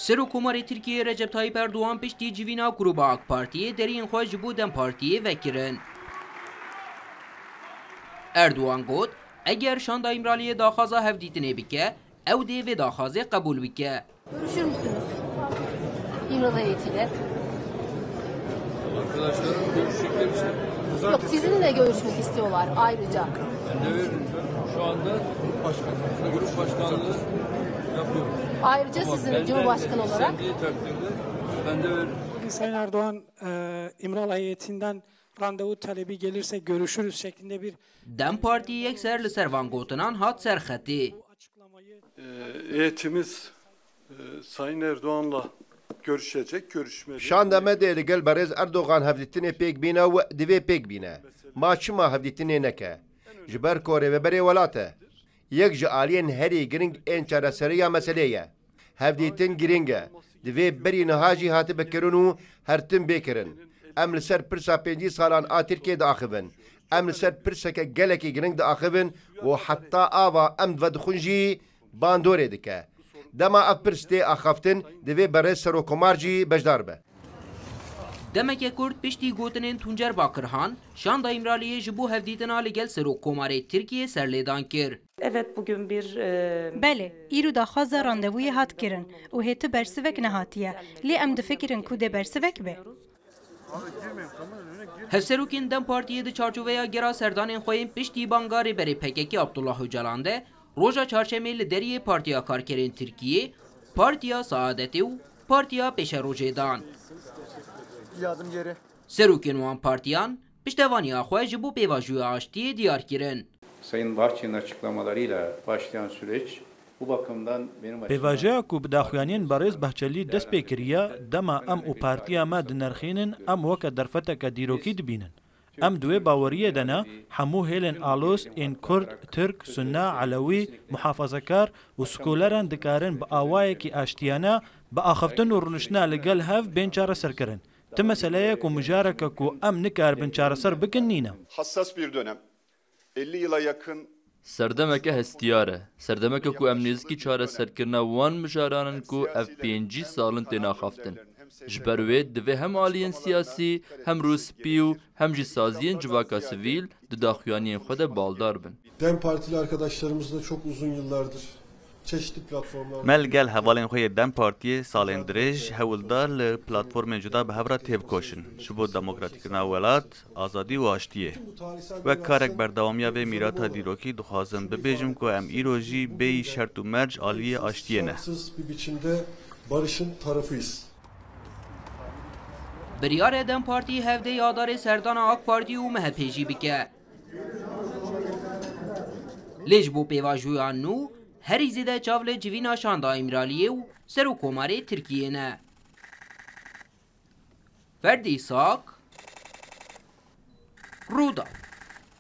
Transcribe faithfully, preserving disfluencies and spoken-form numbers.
Serokkomarê Tirkiyê Recep Tayyip Erdogan piştî civîna grûba AK Partiyê deriyên xwe ji bo DEM Partiyê vekirin. Erdogan got, eger Şanda Îmraliyê daxwaza hevdîtinê bike, ew dê vê daxwazê qebûl bike. Görüşür müsünüz? İmralı heyetiyle. Arkadaşlarım görüşecekler işte. Yok, sizinle görüşmek istiyorlar ayrıca. Ben de veririm canım. Şu anda grup başkanlığı yapıyorum. Ayrıca sizinle Cumhurbaşkanı olarak. İstendiği takdirde ben de veririm. Bugün Sayın Erdoğan, e, İmralı heyetinden randevu talebi gelirse görüşürüz şeklinde bir DEM Partî yekser li ser van gotinan hat ser xetê. Ee, Heyetimiz e, Sayın Erdoğan'la görüşecek, görüşmeli. Şanda me dê li gel berêz Erdogan hevdîtinê pêk bîne û divê pêk bîne. Ma çima hevdîtinê neke? Ji ber ku rêveberê welat e. Yek ji aliyên herî giring ên çareseriya meselê ye. Hevdîtin giring e. Divê berî niha jî hatibe kirin û her tim bê kirin. Em li ser pirsa pêncî salan a Tirkiyê diaxivin. Em li ser pirseke gelekî giring diaxivin û heta ava em vedixwin jî bandorê dike. Dema ev pirs tê axaftin, divê berêz Serokkomar jî beşdar be. Demeke kurt piştî gotinên Tuncer Bakirhan, Şanda Îmraliyê ji bo hevdîtina li gel Serokkomarê Tirkiyê serlêdan kir. Evet, bugün bir, e, Belê, îro daxwaza randevûyê hat kirin û hê tu bersivek nehatiye. Lê em difikirin ku dê bersivek be. Hevserokên DEM Partiyê di çarçoveya gera serdanên xwe yên piştî banga rêberê P K K Abdullah Ocalan de roja çarşemê li deriyê Partiya Karkerên Tirkiyê, Partiya Saadetê û Partiya Pêşerojê dan. Yardım geri. Serokên wan partiyan piştevaniya xwe ji bo pêvajoya aştiyê diyar kirin. Sayın Bahçeli'nin açıklamalarıyla başlayan süreç bu bakımdan benim açımdan Pêvajoya ku bi daxuyaniyên berêz Bahçelî dest pê kiriye, dema em û partiya me dinirxînin, em weke derfeteke dîrokî dibînin. Em di wê baweriyê de ne, hemû hêlên alos ên Kurd, Tirk, Sunne, Elewî, muhafazekar û sekuleran dikarin bi awayekî aştiyane bi axiftin û rûniştina li gel hev bên çareserkirin. Ti meseleyek û mijareke ku em nikaribin çareser bikin nîne. Hassas bir dönem. Elli yıla yakın Serdemeke hestiyar e. Serdemeke ku em nêzikî çareserkirina wan mijaran in ku ev pêncî sal in tên axaftin. Ji ber wê divê hem aliyên siyasî, hem rûspî û hem jî saziyên civaka sivîl di daxuyaniyên xwe de baldar bin. DEM Partili arkadaşlarımızla çok uzun yıllardır çeşitli platformlar Me li gel hevalên xwe yê DEM Partiyê salên dirêj hewldar li platformên cuda bi hev re têbikoşin. Ji bo demokratîkirina welat, azadî û aştiyê. Wek karek berdewamiya vê mîrata dîrokî dixwazim bibêjim ku em îro jî bêyî şert û merc aliyê aştiyê ne. Sınırsız bir biçimde barışın tarafıyız. Biryar e DEM Partî hevdêyî adarê serdana AK Partî û MHPê jî bike. Lê ji bo pêvajoya nû herî zêde çav li civîna Şanda Îmraliyê û Serokkomarê Tirkiyê ne. Ferdî Sak, Rûdaw.